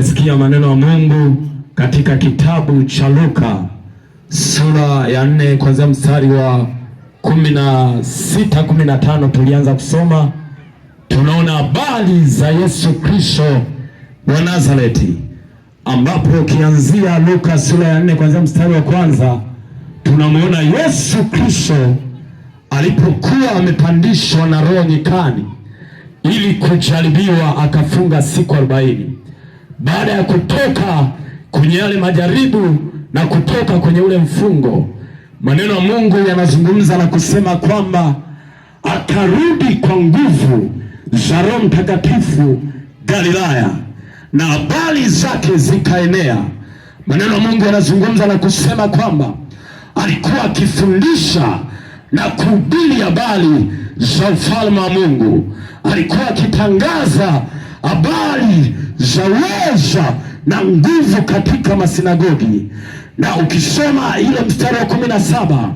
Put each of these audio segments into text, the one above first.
Tumesikia maneno ya Mungu katika kitabu cha Luka sura ya 4 kuanzia mstari wa 16, 15 tulianza kusoma. Tunaona habari za Yesu Kristo wa Nazareti, ambapo ukianzia Luka sura ya 4 kuanzia mstari wa kwanza tunamwona Yesu Kristo alipokuwa amepandishwa na Roho nyikani ili kujaribiwa, akafunga siku 40. Baada ya kutoka kwenye yale majaribu na kutoka kwenye ule mfungo, maneno ya Mungu yanazungumza na kusema kwamba akarudi kwa nguvu za Roho Mtakatifu Galilaya, na habari zake zikaenea. Maneno ya Mungu yanazungumza na kusema kwamba alikuwa akifundisha na kuhubiri habari za ufalme wa Mungu, alikuwa akitangaza habari za uweza na nguvu katika masinagogi. Na ukisoma ile mstari wa 17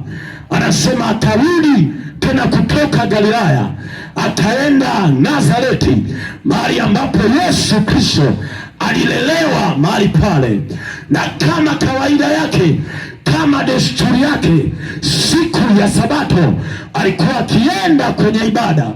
anasema atarudi tena kutoka Galilaya ataenda Nazareti, mahali ambapo Yesu Kristo alilelewa mahali pale, na kama kawaida yake, kama desturi yake, siku ya Sabato alikuwa akienda kwenye ibada.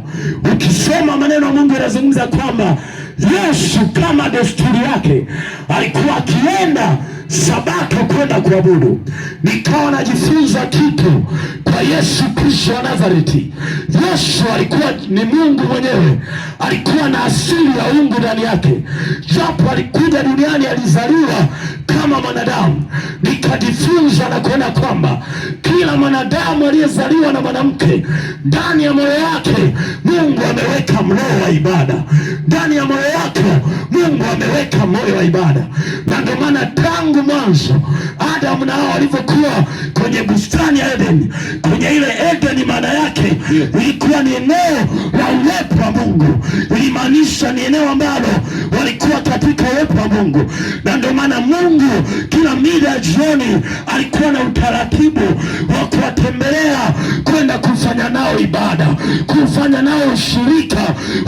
Ukisoma maneno ya Mungu yanazungumza kwamba Yesu kama desturi yake alikuwa akienda Sabato kwenda kuabudu. Nikawa najifunza kitu kwa Yesu Kristo wa Nazareti. Yesu alikuwa ni Mungu mwenyewe, alikuwa na asili ya uungu ndani yake, japo alikuja duniani, alizaliwa kama mwanadamu. Nikajifunza na kuona kwamba kila mwanadamu aliyezaliwa na mwanamke, ndani ya moyo wake Mungu ameweka roho wa ibada, ndani ya moyo wake Mungu ameweka moyo wa ibada. Na ndio maana tangu mwanzo Adamu na Hawa walivyokuwa kwenye bustani ya Edeni, kwenye ile Edeni, maana yake ilikuwa ni eneo la uwepo wa Mungu, ilimaanisha ni eneo ambalo walikuwa katika uwepo wa Mungu. Na ndio maana Mungu kila mida ya jioni alikuwa na utaratibu wa kuwatembelea kwenda kufanya nao ibada, kufanya nao ushirika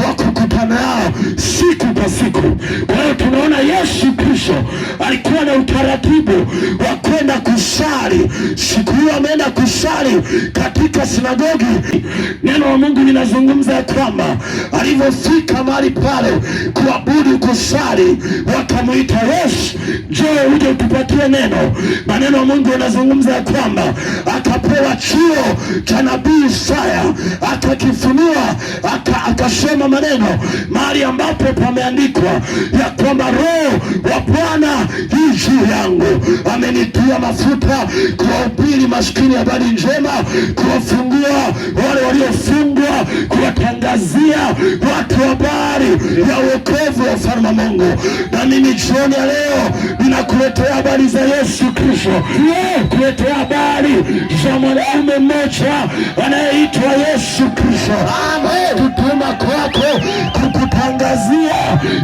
wa kukutana nao siku kwa siku. Kwa hiyo tunaona Yesu Kristo alikuwa na utaratibu wa kwenda kusali. Siku hiyo ameenda kusali katika sinagogi. Neno la Mungu linazungumza ya kwamba alivyofika mahali pale kuabudu, kusali, wakamuita Yesu, njoo uje utupatie neno. Maneno ya Mungu yanazungumza ya kwamba akapewa chuo cha nabii Isaya, akakifunua, akasoma maneno mahali ambapo pameandikwa ya kwamba Roho wa Bwana yu juu yangu, amenitia mafuta kuwahubiri maskini habari njema, kuwafungua wale waliofungwa, kuwatangazia watu habari ya wokovu wa ufalme wa Mungu. Na mimi jioni ya leo ninakuletea habari za Yesu Kristo, kuletea habari za mwanaume mmoja anayeitwa Yesu Kristo. Tutuma kwako kukutangazia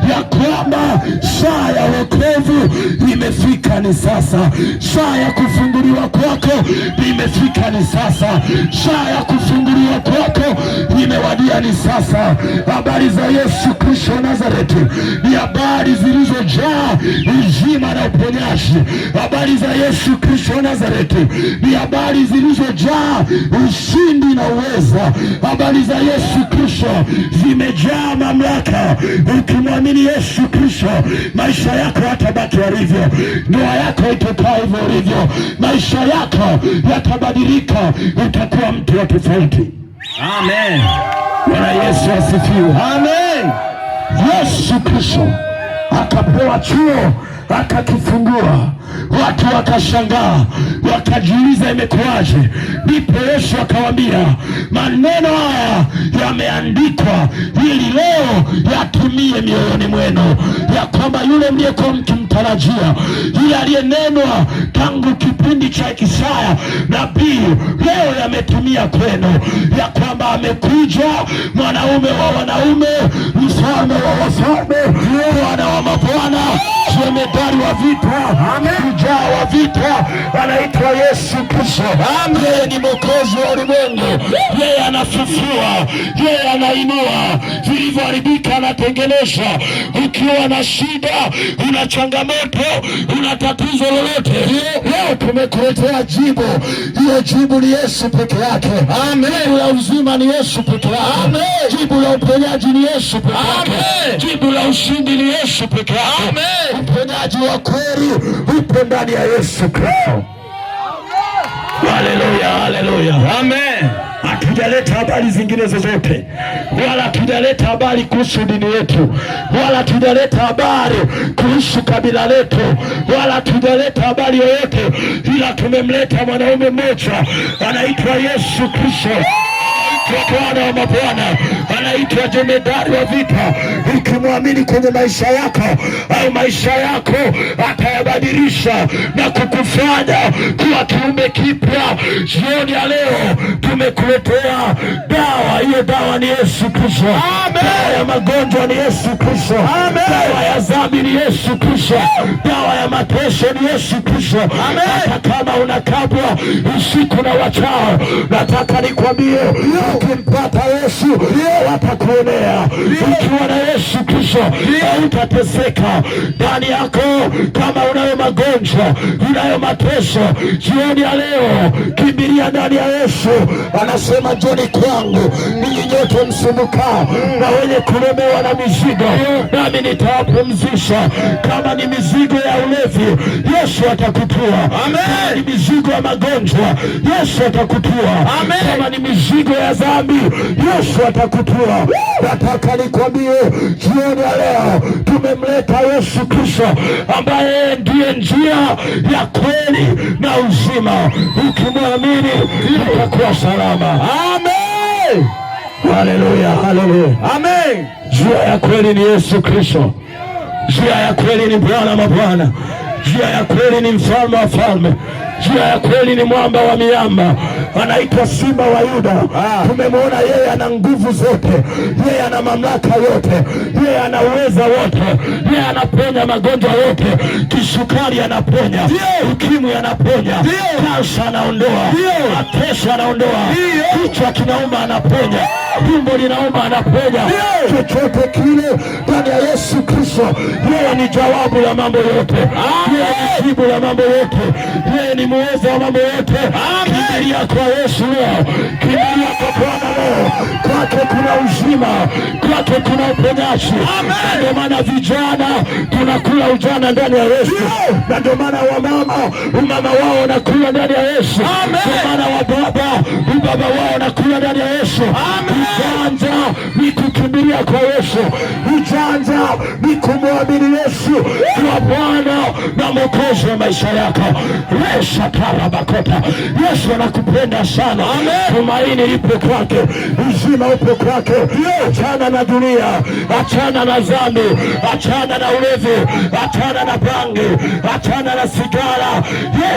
ya kwamba saa ya wokovu imefika, ni sasa. Saa ya kufunguliwa kwako imefika, ni sasa. Saa ya kufunguliwa kwako imewadia, ni sasa. Habari za Yesu Kristo wa Nazareti ni habari zilizojaa uzima na uponyaji. Habari za Yesu Kristo wa Nazareti ni habari zilizojaa ushindi na uweza. Habari za Yesu Kristo zimejaa mamlaka. Ukimwamini Yesu Kristo, maisha yako hayatabaki yalivyo, ndoa yako itakaa hivyo ilivyo, maisha yako yatabadilika, utakuwa mtu wa tofauti. Amen. Bwana Yesu asifiwe. Amen. Yesu Kristo akapewa chuo akakifungua, watu wakashangaa, wakajiuliza imekuwaje? Ndipo Yesu akawaambia, maneno haya yameandikwa ili leo yatimie mioyoni mwenu, ya kwamba yule mliyekuwa mkimtafuta tuliyoyatarajia, yule aliyenenwa tangu kipindi cha Isaya nabii, leo yametimia kwenu, ya kwamba amekuja mwanaume wa wanaume, mfalme wa wafalme, Bwana wa mabwana, jemedari wa vita, shujaa wa vita, anaitwa Yesu Kristo. Yeye ni Mwokozi wa ulimwengu, yeye anafufua, yeye anainua vilivyoharibika, anatengeneza. Ukiwa na shida, una changamoto, una tatizo lolote, leo tumekuletea jibu. Hiyo jibu ni Yesu peke yake. Jibu la uzima ni Yesu peke yake. Jibu la uponyaji ni Yesu peke yake. Jibu la ushindi ni Yesu peke yake. Uponyaji wa kweli upo ndani ya Yesu Kristo. Haleluya, haleluya, Amen. Hatujaleta habari zingine zozote, wala hatujaleta habari kuhusu dini yetu, wala hatujaleta habari kuhusu kabila letu, wala hatujaleta habari yoyote, ila tumemleta mwanaume mmoja anaitwa Yesu Kristo, anaitwa Bwana wa mabwana, anaitwa jemedari wa vita. Ukimwamini kwenye maisha yako au maisha yako atayabadilisha na kukufanya kuwa kiumbe kipya. Jioni ya leo tumekuletea dawa. Hiyo dawa ni Yesu Kristo. Dawa ya magonjwa ni Yesu Kristo. Dawa ya dhambi ni Yesu Kristo. Dawa ya mateso ni Yesu Kristo. Hata kama unakabwa usiku na wachao, nataka nikwambie, ukimpata Yesu watakuonea. Ukiwa na Yesu Kristo hautateseka ndani yako. Kama unayo magonjwa, unayo mateso, jioni ya leo kimbilia ndani ya Yesu. Anasema, njoni kwangu ninyi nyote msumbukao na wenye kulemewa na mizigo, nami nitawapumzisha. Kama ni mizigo ya ulevi, Yesu atakutua. Kama ni mizigo ya magonjwa, Yesu atakutua. Kama ni mizigo ya dhambi, Yesu atakutua. Nataka nikwambie jioni ya leo tumemleta Yesu Kristo ambaye ndiye njia ya kweli na uzima. Ukimwamini utakuwa salama. Amen. Haleluya, haleluya. Amen. Njia ya kweli ni Yesu Kristo. Njia ya kweli ni Bwana mabwana. Njia ya kweli ni mfalme wa falme. Njia ya kweli ni mwamba wa miamba, anaitwa Simba wa Yuda. Tumemwona yeye ana nguvu zote, yeye ana mamlaka yote, yeye ana uweza wote, yeye anaponya magonjwa yote. Kisukari anaponya, ukimwi anaponya, kansa anaondoa, mateso anaondoa, kichwa kinauma anaponya, tumbo linauma anaponya, chochote kile ndani ya Yesu Kristo. Yeye ni jawabu la mambo yote, yeye ni jibu la mambo yote, yeye ni muweza wa mambo yote. Kimbilia kwa Yesu leo, kimbilia kwa Bwana leo. Kwake kuna uzima, kwake kuna uponyaji. Ndio maana vijana tunakula ujana ndani ya Yesu, na ndio maana wamama umama wao wanakula ndani ya Yesu, ndio maana wababa ubaba wao wanakula ndani ya Yesu. Ujanja ni kukimbilia kwa Yesu, ujanja ni kumwamini Yesu kuwa Bwana na Mwokozi wa maisha yako. Resha karabakota. Yesu anakupenda sana. Tumaini lipo kwake, uzima upo kwake. Achana na dunia, achana na dhambi, achana na ulevi, achana na bangi, achana na sigara.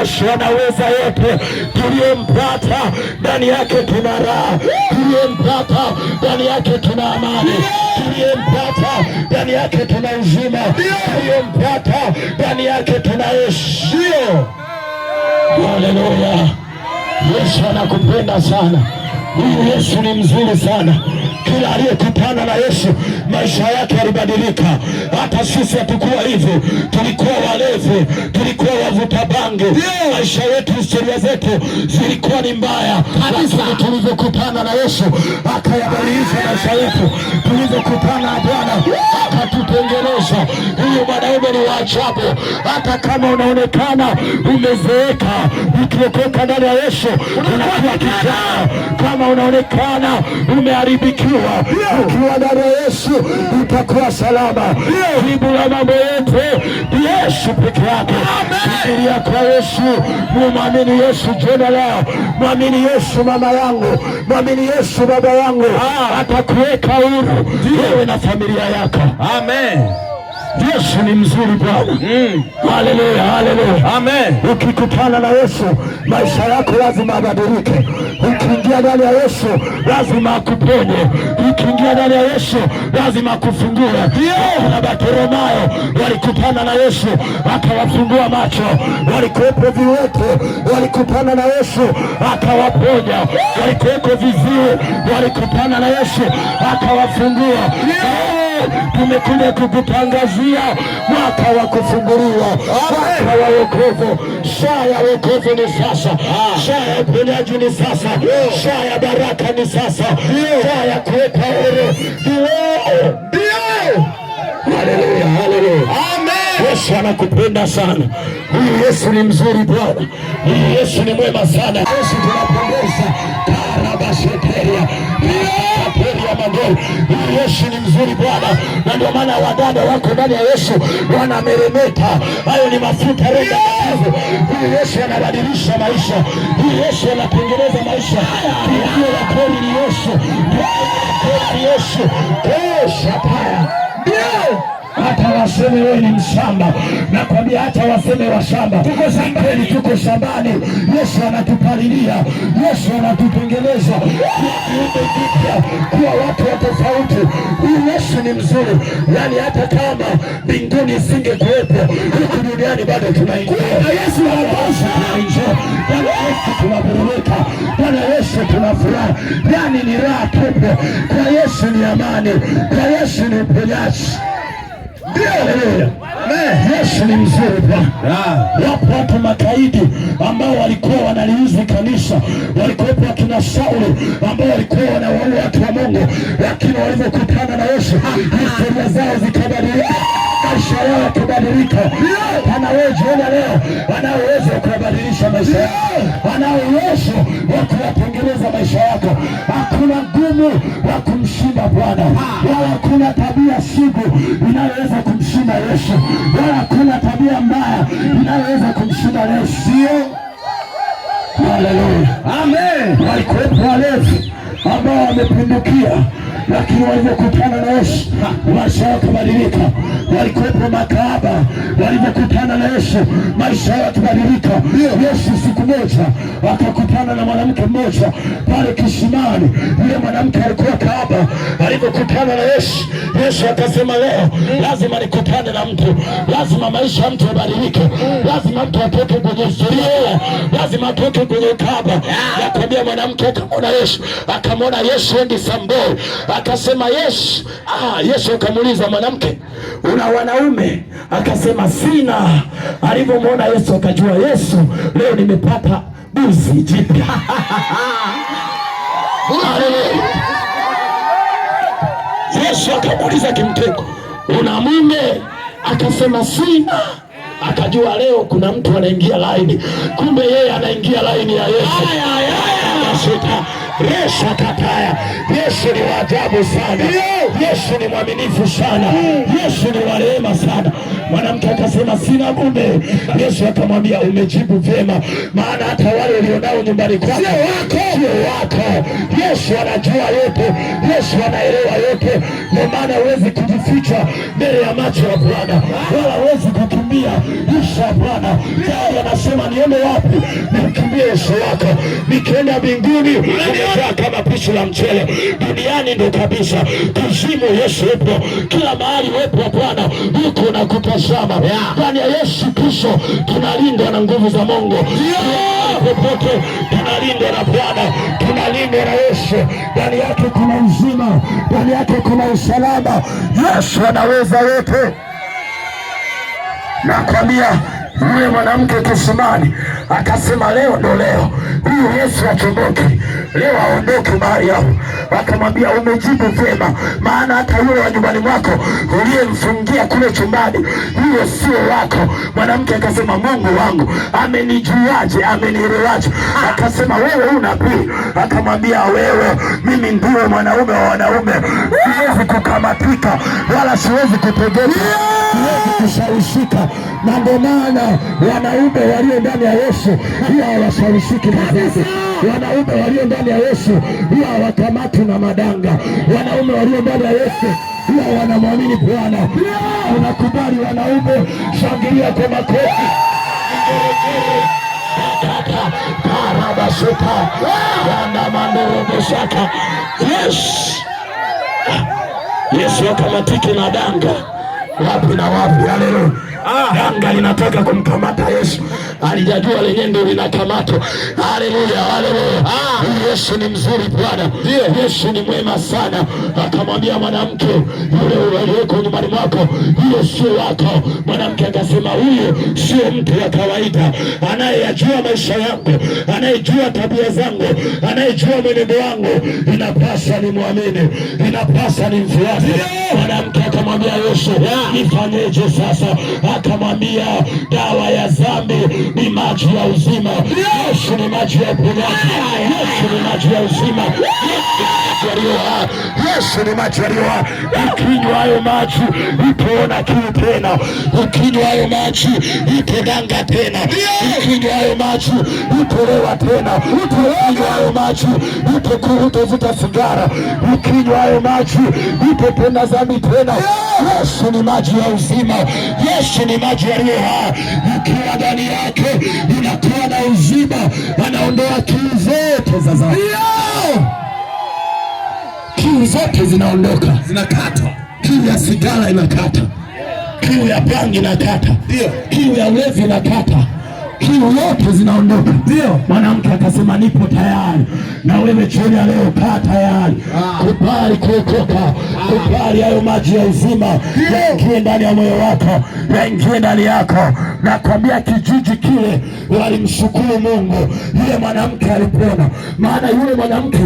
Yesu anaweza yote. Tuliyempata ndani yake tuna raha, tuliyempata ndani yake tuna amani, tuliyempata ndani yake tuna uzima, tuliyempata ndani yake tuna heshima. Haleluya! Yesu anakupenda sana. Huyu Yesu ni mzuri sana. Kila aliyekutana na Yesu maisha yake yalibadilika. Hata sisi hatukuwa hivyo, tulikuwa walevi, tulikuwa wavuta bangi, maisha yetu, historia zetu zilikuwa ni mbaya, lakini tulivyokutana na Yesu akayabadilisha maisha yetu. Tulivyokutana na Bwana akatutengeneza. Huyu mwanaume ni wa ajabu. Hata kama unaonekana umezeeka, ukiokoka ndani ya Yesu unakuwa kijana. Kama unaonekana umeharibikiwa, ukiwa ndani ya Yesu utakuwa salama. Jibu la mambo yote ni Yesu peke yake. Kimbilia kwa Yesu, mumwamini Yesu jina leo, mwamini Yesu mama yangu, mwamini Yesu baba yangu, atakuweka huru wewe na familia yako. Amen. Yesu ni mzuri Bwana. Haleluya, haleluya. Amen. Ukikutana na Yesu maisha yako lazima abadilike. Ukiingia ndani ya Yesu lazima akuponye. Ukiingia ndani ya Yesu lazima akufungue. Na Bartimayo walikutana na Yesu akawafungua macho. Walikuwepo viwete walikutana na Yesu akawaponya. Walikuweko viziwi walikutana na Yesu akawafungua. Tumekuja kukutangazia mwaka wa kufunguliwa, mwaka wa wokovu. Saa ya wokovu ni sasa, saa ya uponyaji ni sasa, saa ya baraka ni sasa, saa ya kuweka huru ni leo. Ndio. Haleluya, haleluya. Amen. Yesu anakupenda sana. Huyu Yesu ni mzuri Bwana, huyu Yesu ni mwema sana. Yesu tunapendeza karabasheteria teria magoli. Huyu Yesu ni mzuri Bwana, na ndio maana wadada wako ndani ya Yesu wanameremeta. Hayo ni mafuta ya Roho Mtakatifu. Huyu Yesu anabadilisha maisha, huyu Yesu anatengeneza maisha. Ndio la kweli ni Yesu, ndio la kweli ni Yesu. Kesha paya Ndio. hata waseme wewe ni mshamba, nakwambia hata waseme washamba, tuko shambani, tuko shambani. Yesu anatupalilia, Yesu anatutengeneza kuwa kiumbe kipya, kuwa watu wa tofauti. Huyu Yesu ni mzuri, yaani hata kama mbinguni isingekuwepo huku duniani bado tunaingia. Yesu anatosha. Tunaenjoy. Bwana Yesu tunaburudika, Bwana Yesu tunafuraha, yaani ni raha tupu. Kwa Yesu ni amani, kwa Yesu ni uponyaji. Haleluya. Yesu ni mzuri Bwana. Wapo watu makaidi ambao walikuwa wanaliuzi kanisa, walikuwepo wakina Sauli ambao walikuwa wanawaua watu wa Mungu, lakini walivyokutana na Yesu historia zao zikabadilika, maisha yao yakabadilika. Ana wewe jiona leo, ana uwezo wa kubadilisha maisha yako, ana uwezo wa kuyatengeneza maisha yako. Hakuna gumu wa kumshinda Bwana, wala hakuna tabia sugu inayoweza kumshinda Yesu, wala hakuna tabia mbaya inayoweza kumshinda Yesu. Haleluya. Amen. Walikuwepo walevi ambao wamepindukia, lakini walivyokutana na Yesu maisha yao yakabadilika. Walikuwepo makahaba, walivyokutana na Yesu maisha yao yakabadilika. Yesu siku moja akakutana na mwanamke mmoja pale kisimani. Yule mwanamke alikuwa kahaba, alivyokutana na Yesu, Yesu akasema leo lazima nikutane na mtu, lazima maisha ya mtu yabadilike, lazima mtu atoke kwenye historia, lazima atoke kwenye ukahaba. Nakwambia mwanamke akamwona Yesu, akamwona Yesu endi samboi, akasema Yesu. Yesu akamuuliza mwanamke, una wanaume? Akasema sina. Alivyomwona Yesu akajua Yesu, leo nimepata buzi jipya. Haleluya. Yesu akamuuliza kimtego, una mume? Akasema sina. Akajua leo kuna mtu anaingia laini, kumbe yeye anaingia laini ya Yesu. Sita Yesu akataya. Yesu ni wa ajabu sana, Yesu ni mwaminifu sana, Yesu ni wa rehema sana. Mwanamke akasema sina mume. Yesu akamwambia umejibu vyema, maana hata wale ulionao nyumbani kwako sio wako. Yesu anajua yote, Yesu anaelewa yote. Ndio maana huwezi kujificha mbele ya macho ya Bwana, wala huwezi kukimbia uso wa Bwana. Daudi anasema niende wapi? Nimkimbie uso wako. Nikienda mbinguni umejaa kama pishi la mchele, duniani ndo kabisa. Kuzimu Yesu yupo, kila mahali uwepo wa Bwana uko na kutazama. Ndani ya Yesu Kristo tunalindwa na nguvu za Mungu. Popote tunalindwa na Bwana, tunalindwa na Yesu. Ndani yake kuna uzima, ndani yake kuna usalama. Yesu anaweza yote. Nakwambia yule mwanamke kisimani akasema, leo ndo leo, huyu Yesu achomoke leo, aondoke mahali hapo. Akamwambia, umejibu vyema, maana hata yule wa nyumbani mwako uliyemfungia kule chumbani, huyo sio wako. Mwanamke akasema, Mungu wangu amenijuaje? Amenielewaje? Akasema, wewe u nabii? Akamwambia, wewe, mimi ndiwe mwanaume wa wanaume, siwezi kukamatika wala siwezi kutegeka, siwezi Kushawishika. Na ndio maana wanaume walio ndani ya Yesu huwa hawashawishiki na dhambi. Wanaume walio ndani ya Yesu huwa hawakamatwi na madanga. Wanaume walio ndani ya Yesu huwa wanamwamini Bwana. Unakubali wanaume, shangilia kwa makofi. Karabasuka yandamandorobosaka. Yes, Yesu akamatiki na danga wapi na wapi. Haleluya! Danga linataka kumkamata Yesu, alijajua lenyewe ndio linakamatwa. Haleluya, haleluya! Yesu ni mzuri Bwana, Yesu ni mwema sana. Akamwambia mwanamke yule aliyeko nyumbani mwako, huyo sio wako. Mwanamke akasema, huyu sio mtu wa kawaida, anayeyajua maisha yangu, anayejua tabia zangu, anayejua mwenendo wangu, inapasa nimwamini, inapasa nimfuate. Mwanamke akamwambia Yesu, nifanyeje sasa? Akamwambia, dawa ya dhambi ni maji ya uzima. Yesu ni maji ya uponyaji. Yesu ni maji ya uzima. Yesu ni maji yaliyo hai. Ukinywa hayo maji utaona kiu tena. Ukinywa hayo maji utodanga tena. Ukinywa hayo maji utolewa tena. Ukinywa hayo maji utovuta sigara. Ukinywa hayo maji utotenda dhambi tena. Yesu ni maji ya uzima. Yesu ni maji yaliyo hai. Ukiwa ndani yake unakuwa na uzima, anaondoa kiu zote za dhambi. Kiu zote zinaondoka, Zinakatwa. Kiu ya sigara inakata, kiu ya bangi inakata, kiu ya ulevi inakata, kiu yote zinaondoka. Ndio. Mwanamke akasema nipo tayari. Na wewe jioni ya leo kaa tayari, kubali kuokoka, kubali hayo maji ya uzima yaingie ndani ya moyo wako, yaingie ndani yako. Nakwambia kijiji kile walimshukuru Mungu, yule mwanamke alipona. Maana yule mwanamke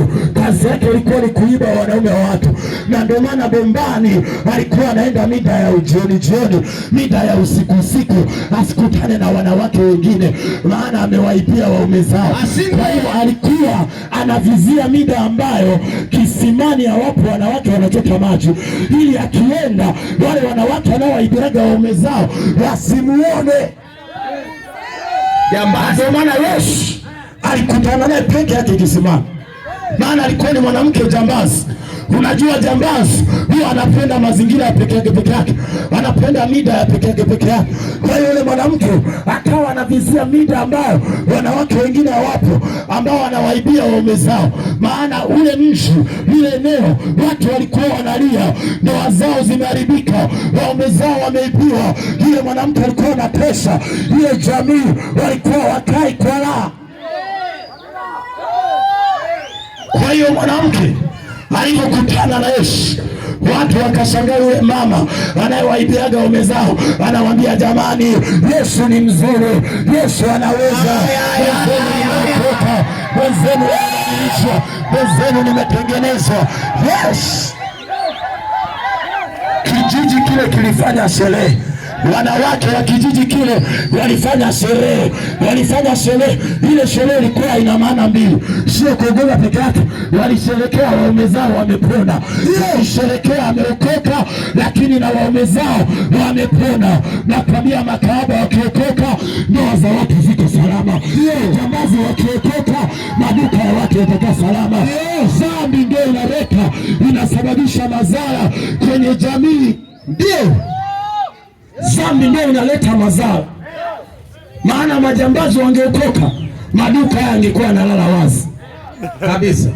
kazi yake ilikuwa ni kuiba wanaume wa watu, na ndio maana bombani alikuwa anaenda mida ya jioni jioni, mida ya usiku usiku, asikutane na wanawake wengine, maana amewaibia waume zao. Kwa hiyo alikuwa anavizia mida ambayo kisimani hawapo wanawake wanachota maji, ili akienda wale wanawake wanaowaibiraga waume zao wasimuone. Jambazi. Ndio maana Yesu alikutana naye peke yake kisimani, maana alikuwa ni mwanamke jambazi. Unajua jambazi huwa anapenda mazingira ya peke yake peke yake, anapenda mida ya peke yake peke yake. Kwa hiyo yule mwanamke akawa anavizia mida ambayo wanawake wengine hawapo, ambao wanawaibia waume zao. Maana ule mji, lile eneo, watu walikuwa wanalia, ndoa zao zimeharibika, waume zao wameibiwa. Yule mwanamke alikuwa anatesa ile jamii, walikuwa wakai kwa raha. Kwa hiyo mwanamke alivyokutana na Yesu, watu wakashangaa. Yule mama anayewaibiaga waume zao anawaambia, jamani, Yesu ni mzuri, Yesu anaweza, mwenzenu nimeokoka, mwenzenu nimebadilishwa, mwenzenu nimetengenezwa. Yes, kijiji kile kilifanya sherehe. Wanawake wa kijiji kile walifanya sherehe, walifanya sherehe. Ile sherehe ilikuwa ina maana mbili, sio kuogopa peke yake. Walisherekea waume zao wamepona, walisherekea ameokoka, lakini na waume zao wamepona. Nakwambia makahaba wakiokoka, ndoa za watu ziko salama. Jambazi wakiokoka, maduka ya watu yatakuwa salama. Dhambi ndio inaleta, inasababisha madhara kwenye jamii, ndio Zambi ndio inaleta mazao. Maana majambazi wangeokoka, maduka haya yangekuwa yanalala wazi Kabisa.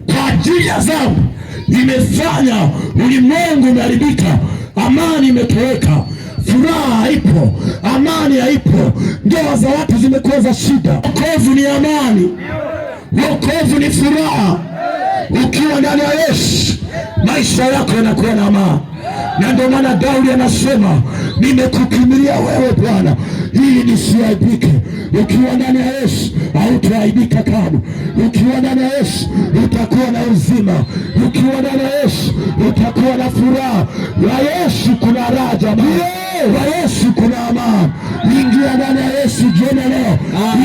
Kwa ajili ya dhambi imefanya ulimwengu umeharibika, amani imetoweka, furaha haipo, amani haipo, ndoa za watu zimekuwa za shida. Wokovu ni amani, wokovu ni furaha. Ukiwa ndani ya Yesu maisha yako yanakuwa na amani, na ndio maana Daudi anasema nimekukimbilia wewe Bwana ili nisiaibike. Ukiwa ndani ya Yesu hautaaibika kamwe. Ukiwa ndani ya Yesu utakuwa na uzima. Ukiwa ndani ya Yesu utakuwa na furaha. Wa Yesu kuna raha jamani, wa Yesu kuna amani. Ingia ndani ya Yesu jioni leo,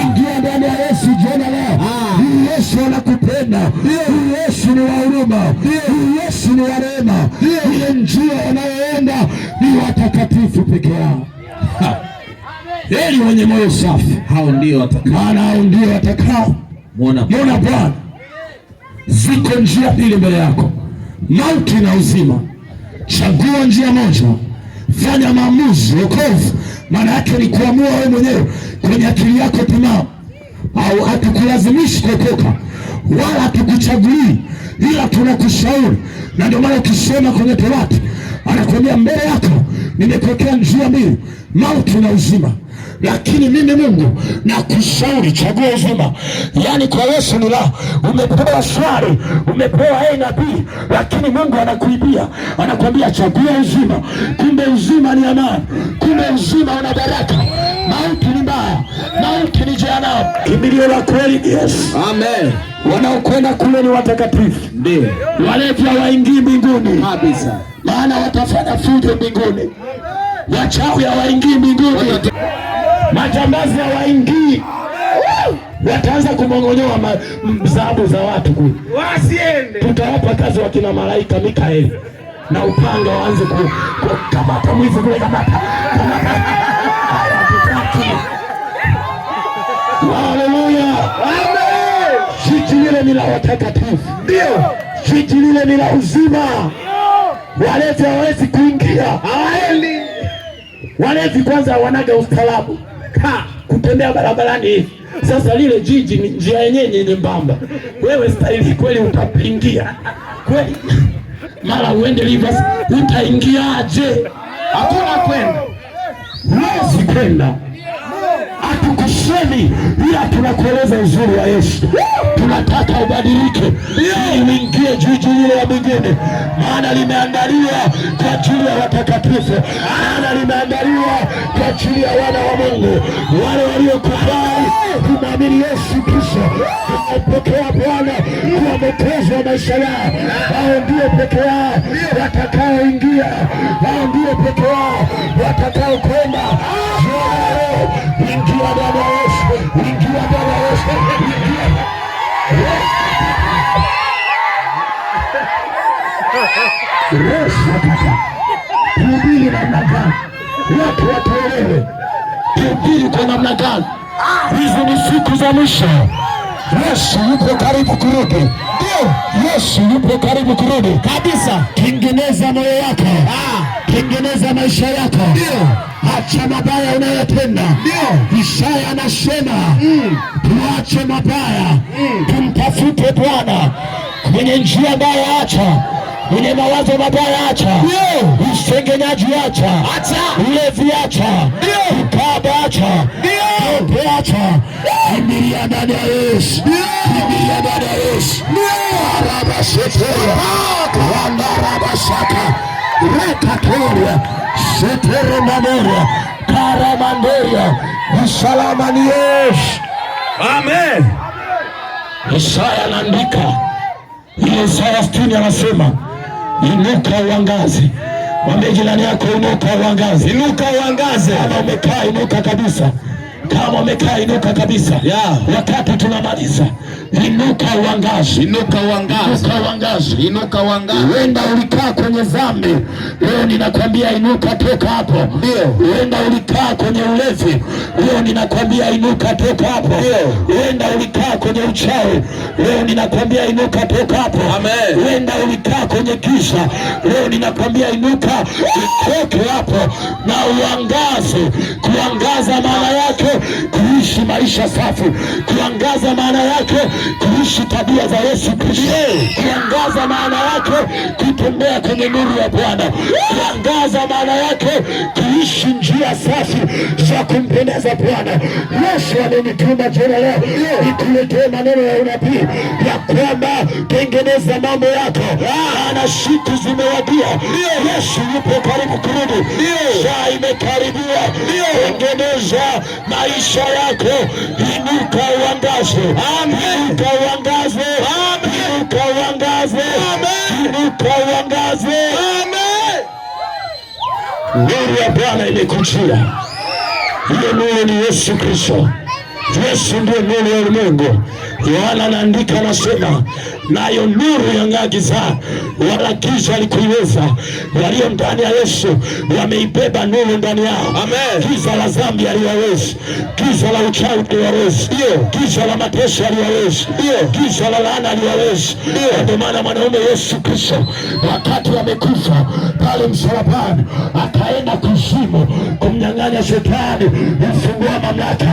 ingia ndani ya Yesu jioni leo. Huyu Yesu anakupenda, huyu Yesu ni wa huruma, huyu Yesu ni wa rehema. Ile njia wanayoenda ni watakatifu. watakatifu peke yao. Heri wenye moyo safi, hao ndio watakao, maana hao ndio watakao muona Bwana. Ziko njia mbili mbele yako, mauti na uzima. Chagua njia moja, fanya maamuzi. Wokovu maana yake ni kuamua wewe mwenyewe kwenye akili yako timamu, au hatukulazimishi kuokoka wala hatukuchagulii, ila tunakushauri. Na ndio maana ukisoma kwenye Torati anakuambia mbele yako nimekuwekea njia mbili, mauti na uzima, lakini mimi Mungu nakushauri chagua uzima. Yaani kwa Yesu ni la, umepewa swali, umepewa A na B, lakini Mungu anakuibia, anakuambia chagua uzima. Kumbe uzima ni amani, kumbe uzima una baraka. Mauti ni mbaya, mauti ni jehanamu. Kimbilio la kweli ni Yesu. Amen. Wanaokwenda kule ni watakatifu, Ndio. Walevi hawaingii mbinguni kabisa, maana watafanya fujo mbinguni. Wachawi hawaingii mbinguni, majambazi hawaingii, wataanza kumong'onyoa dhahabu za watu kule. Wasiende. Tutawapa kazi wakina malaika Mikaeli na upanga, waanze kukamata mwizi kule, kamata kamata. Hatutaki. Haleluya, Amen. jiji lile ni la watakatifu, Ndio. jiji lile ni la uzima. Walevi hawawezi kuingia. Hawaendi. Walevi kwanza wanaga ustaarabu kutembea barabarani hivi. Sasa lile jiji ni njia yenyewe ni nyembamba, wewe staili kweli utapingia kweli? Mara uende Rivers utaingiaje? Hakuna kwenda. Huwezi kwenda. Hatukusemi, ila tunakueleza uzuri wa Yesu. Tunataka ubadilike ili uingie jiji lile la mbinguni, maana limeandaliwa kwa ajili ya watakatifu, maana limeandaliwa kwa ajili ya wana wa Mungu, wale waliokubali kumwamini Yesu Kristo, kumpokea Bwana kuwa Mwokozi wa maisha yao. Hao ndio peke yao watakaoingia, hao ndio peke yao watakaokwenda. Ingia ndani ya Yesu, ingia ndani ya Yesu, ingia. Yesu ataka tuhubiri namna gani? Watu watuelewe, tuhubiri kwa namna gani? Hizi ni siku za mwisho. Yesu yupo karibu kurudi. Ndio. Yesu yupo karibu kurudi Kabisa. Tengeneza moyo wako, tengeneza maisha yako, Ndio. acha mabaya unayotenda. Ndio. Isaya anasema tuache mabaya, tumtafute Bwana. Mwenye njia mbaya acha, mwenye mawazo mabaya acha, Ndio. usengenyaji acha, Acha. ulevi acha, Ndio. ukahaba acha, Ndio. pombe acha, kimbilia ndani ya Yesu, kimbilia ndani ya Yesu. Arabaseteria wandarabasaka rekatoria seteremandoria karamandoria, usalama ni Yesu. Amen. Isaya anaandika ile Isaya 60 anasema inuka uangaze. Mwambie jirani yako inuka uangaze. Inuka uangaze. Kama umekaa inuka kabisa. Kama umekaa inuka kabisa. Yeah. Wakati tunamaliza, inuka uangaze. Inuka uangaze. Inuka uangaze. Inuka uangaze. Huenda ulikaa kwenye dhambi, leo ninakwambia inuka, toka hapo. Ndio. Huenda ulikaa kwenye ulevi, leo ninakwambia inuka, toka hapo. Ndio. Huenda ulikaa kwenye uchawi, leo ninakwambia inuka, toka hapo. Amen. Huenda ulikaa kwenye giza, leo ninakwambia inuka, utoke hapo na uangaze. Kuangaza maana yake kuishi maisha safi, kuangaza maana yake kuishi tabia za Yesu Kristo, kuangaza maana yake kutembea kwenye nuru ya Bwana, kuangaza maana yake kuishi njia safi za kumpendeza Bwana. Yesu amenituma jana leo nikuletee maneno ya unabii ya kwamba tengeneza mambo yako, maana siku zimewadia. Yesu yupo karibu kurudi, saa imekaribia. Tengeneza maisha yako, inuka uangaze, inuka uangaze, inuka uangaze, inuka uangaze. Nuru ya Bwana imekujia. Hiyo nuru ni Yesu Kristo. Yesu ndiye nuru ya ulimwengu. Yohana anaandika anasema, nayo nuru yang'aa gizani, wala giza halikuiweza. Walio ndani ya Yesu wameibeba nuru ndani yao. Amen. Giza la dhambi haliwawezi, giza la uchawi haliwawezi, giza la mateso haliwawezi, giza la laana haliwawezi. Ndio maana mwanaume Yesu Kristo wakati amekufa pale msalabani, akaenda kuzimu kumnyang'anya shetani ufunguo wa mamlaka.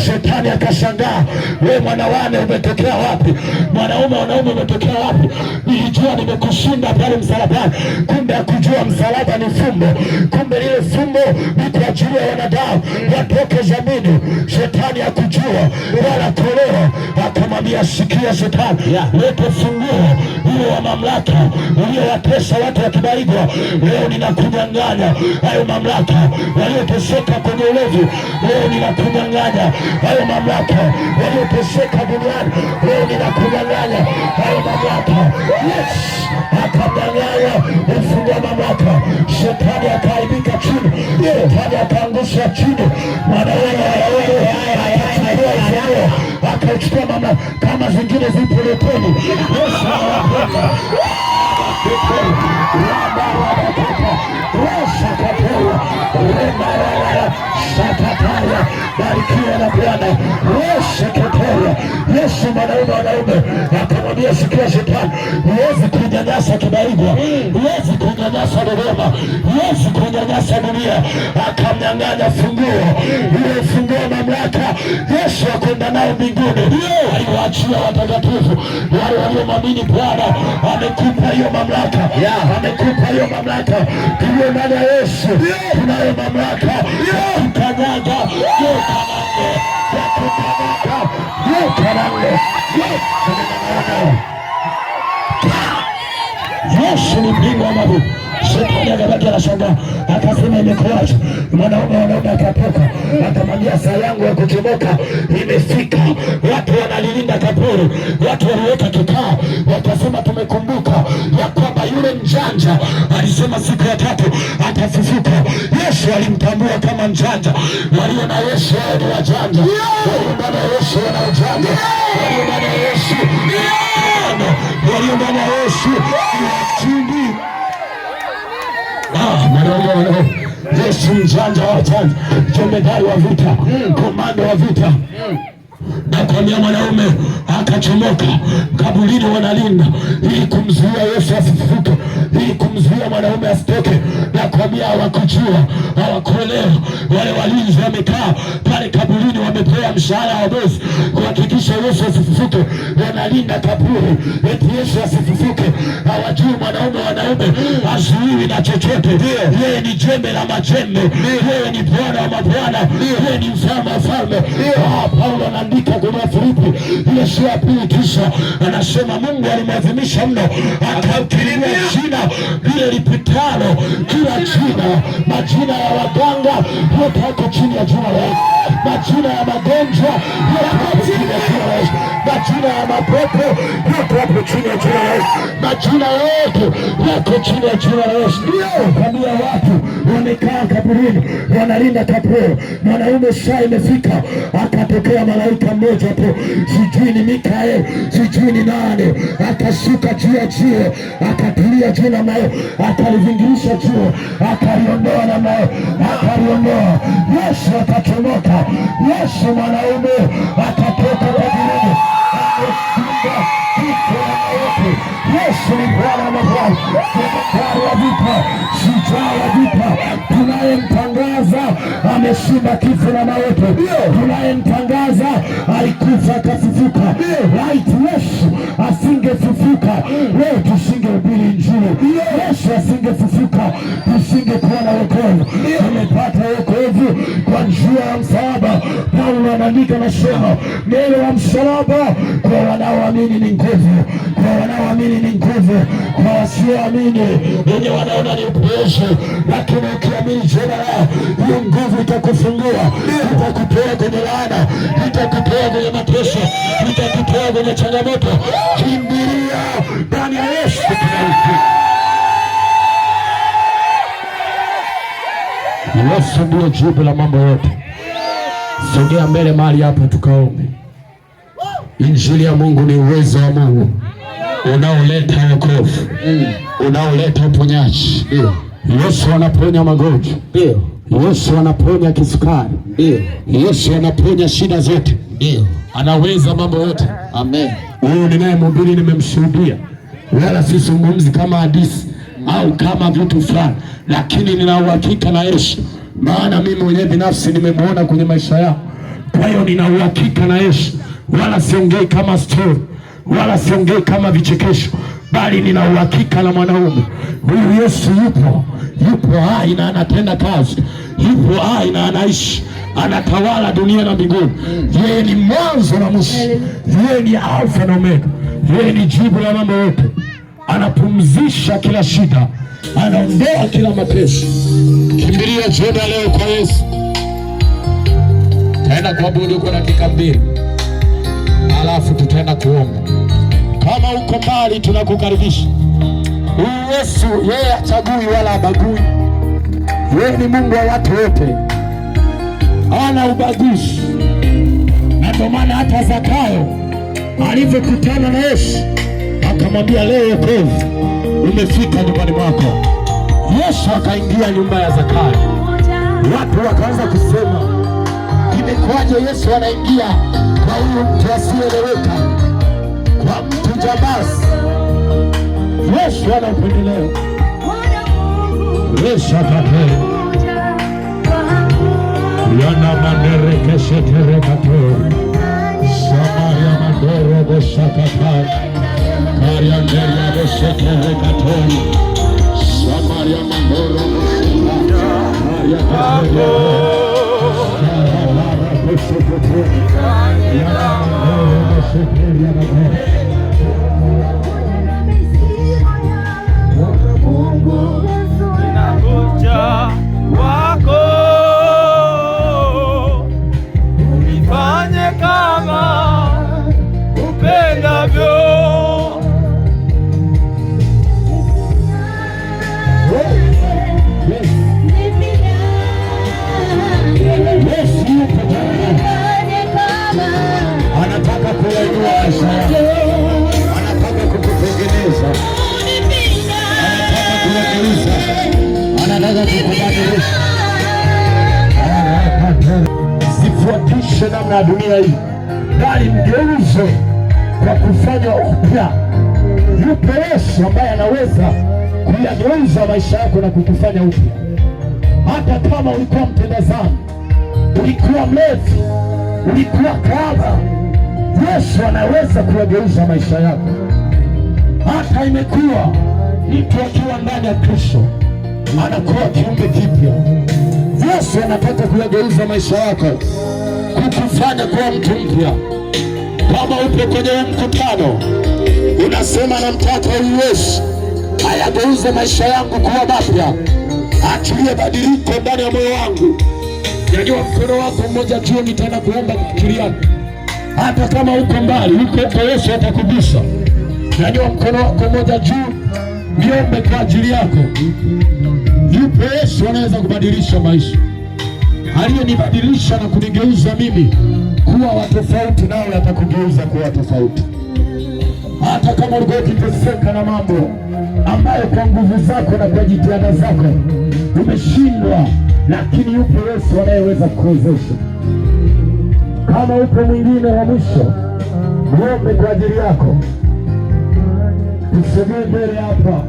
Shetani akashangaa, we mwanawane umetokea wapi? Mwanaume wanaume umetokea wapi? Nilijua nimekushinda pale msalabani, kumbe hakujua msalaba ni fumbo, kumbe lile fumbo ni kwa ajili ya wanadamu watoke dhambini. Shetani hakujua wala kuelewa, akamwambia sikia shetani, lete funguo ule wa mamlaka uliowatesa watu wa Kibaigwa, leo ninakunyang'anya hayo mamlaka. Walioteseka kwenye ulevi, leo ninakunyang'anya hayo mamlaka. Walioteseka duniani, leo ninakunyang'anya hayo mamlaka. Yes, akamnyang'anya ufunguo wa mamlaka. Shetani akaaibika chini, shetani akaangushwa chini. Mwanaume akachukua ufunguo, akauchukua mamlaka. Kama zingine zipo leteni. Yesu anawapenda. Sakataya, barikiwa na Bwana. Roshakatoya. Yesu mwanaume wanaume akamwambia, sikia shetani, huwezi kunyanyasa Kibaigwa, huwezi kunyanyasa Dodoma, huwezi kunyanyasa dunia. Akamnyang'anya funguo, ile funguo mamlaka Yesu akwenda nayo mbinguni, aliwaachia watakatifu wale waliomwamini Bwana. Amekupa hiyo mamlaka, amekupa hiyo mamlaka. Tulio ndani ya Yesu tunayo mamlaka ya kukanyaga nyoka na nge, ya kukanyaga nyoka na nge. Yesu ni bingwa wa mabingwa. Shetani akabaki anashangaa, akasema imekuwaje? Mwanaume wanaume akatoka, akamwambia saa yangu ya kuchomoka imefika. Watu wanalilinda kaburi, watu waliweka kikao, wakasema tumekumbuka ya kwamba yule mjanja alisema siku ya tatu atafufuka. Yesu alimtambua kama mjanja. Walio na Yesu hao ni wajanja, walio ndani ya Yesu wana ujanja, walio ndani ya Yesu walio ndani ya Yesu ni washindi. Ah, mwanaume wanaume, Yesu mjanja wa wajanja, jemedari wa vita, komando wa vita. Nakwambia mwanaume akachomoka kaburini, wanalinda ili kumzuia Yesu asifufuke, ili kumzuia mwanaume asitoke. Nakwambia hawakujua, hawakuelewa. Wale walinzi wamekaa pale kaburini, wamepewa mshahara wa bosi kuhakikisha Yesu asifufuke. Wanalinda kaburi eti Yesu asifufuke. Hawajui mwanaume wanaume hazuiwi na chochote. Yeye ni jembe la majembe, yeye ni Bwana wa mabwana, yeye ni mfalme wa falme. Ah, Paulo anaandika kwenye Wafilipi ile sura ya 2:9 anasema Mungu alimwadhimisha mno akamkirimia jina lile lipitalo kila jina. Majina ya waganga yote yako chini ya jina la Yesu, majina ya magonjwa yote yako chini ya jina la Yesu, majina ya mapepo yote yapo chini ya jina la Yesu, majina yote yako chini ya jina la Yesu. Kwambia watu wamekaa kaburini, wanalinda kaburi. Mwanaume saa imefika, akatokea malaika mmoja tu, sijui ni Mikael, sijui ni nani, akashuka juu ya jiwe, akatulia juu na mawe, akalivingirisha jiwe, akaliondoa na mawe, akaliondoa. Yesu akachomoka. Yesu mwanaume akatoka kaburini, ameshinda kifo na mauti. Yesu ni Bwana wa mabwana, jemedari wa vita, shujaa wa vita, tunayemtangaza ameshinda kifo na mauti, tunayemtangaza alikufa akafufuka. Laiti Yesu asingefufuka leo tusingehubiri Injili. Yesu asingefufuka tusingekuwa na wokovu. Tumepata wokovu kwa njia ya msalaba. Paulo anaandika anasema, neno la msalaba kwa wanaoamini ni nguvu, kwa wanaoamini ni nguvu, kwa wasioamini wenye wanaona ni upuuzi, lakini ukiamini jina lao, hiyo nguvu itakufungua, itakutoa kwenye laana, itakutoa kwenye mateso, itakutoa kwenye changamoto. Kimbilia ndani ya Yesu. Yesu ndiyo jibu la mambo yote. Sogea mbele mahali hapa tukaombe. Injili ya Mungu ni uwezo wa Mungu unaoleta wokovu, unaoleta uponyaji. Ndio. Yesu anaponya magonjwa. Ndio. Yesu anaponya kisukari. Ndio. Yesu anaponya shida zote. Ndio. Anaweza mambo yote. Amen. Huyu ninayemhubiri nimemshuhudia, wala sizungumzi kama hadithi au kama vitu fulani, lakini nina uhakika na Yesu, maana mimi mwenyewe binafsi nimemwona kwenye maisha yao. Kwa hiyo nina uhakika na Yesu, wala siongei kama story, wala siongei kama vichekesho, bali nina uhakika na mwanaume huyu. Yesu yupo, yupo hai na anatenda kazi, yupo hai na anaishi, anatawala dunia na mbinguni. Yeye ni mwanzo na mwisho, yeye ni Alfa na Omega, yeye ni jibu la mambo yote. Anapumzisha kila shida, anaondoa kila mateso. Kimbilia jioni ya leo kwa Yesu. Taenda kuabudu kwa dakika 2, alafu tutaenda kuomba. Kama uko mbali, tunakukaribisha. Huyu Yesu yeye hachagui wala habagui. Yeye ni Mungu wa watu wote, hana ubaguzi, na ndio maana hata Zakayo alivyokutana na Yesu akamwambia, leo wokovu umefika nyumbani mwako. Yesu akaingia nyumba ya Zakayo, watu wakaanza kusema, imekuwaje Yesu anaingia kwa huyu mtu asiyeeleweka, kwa mtu jambazi? Yesu ana upendeleo. Yesu akate yana manderekesheterekato samaria mandoro boshakata karianderia bosheterekato samaria mandoro boshakata kariatetere boshekoto yana mandoro bosheteria mandoro. Ninakuja kwako, unifanye kama upendavyo. Yes. Yesu yupo tayari. Anataka kuyainua maisha yako, anataka kukutengeneza, anataka kuyageuza, anataka kukubadilisha. Sifuatishe namna ya dunia hii, bali mgeuze kwa kufanya upya. Yupo Yesu ambaye anaweza kuyageuza maisha yako na kukufanya upya, hata kama ulikuwa mtenda dhambi, ulikuwa mlevi, ulikuwa kahaba, Yesu anaweza kuyageuza maisha yako. Hata imekuwa mtu akiwa ndani ya Kristo anakuwa kiumbe kipya. Yesu anataka kuyageuza maisha yako, kukufanya kuwa mtu mpya. Kama upo kwenye huu mkutano unasema namtaka huyu Yesu ayageuze maisha yangu kuwa mapya, achilie badiliko ndani ya moyo wangu. Nyanyua mkono wako mmoja juu, nitaenda kuomba kwa ajili yako. Hata kama uko mbali, uko huko, Yesu atakugusa. Nyanyua mkono wako mmoja juu, niombe kwa ajili yako. Yupo Yesu anaweza kubadilisha maisha, aliyenibadilisha na kunigeuza mimi kuwa wa tofauti, nawe atakugeuza kuwa tofauti. Hata kama ulikuwa ukiteseka na mambo ambayo kwa nguvu zako na kwa jitihada zako umeshindwa, lakini yupo Yesu anayeweza kukuwezesha. Kama upo mwingine wa mwisho, niombe kwa ajili yako. Tusogee mbele hapa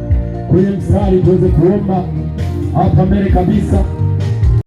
kwenye mstari tuweze kuomba hapa mbele kabisa.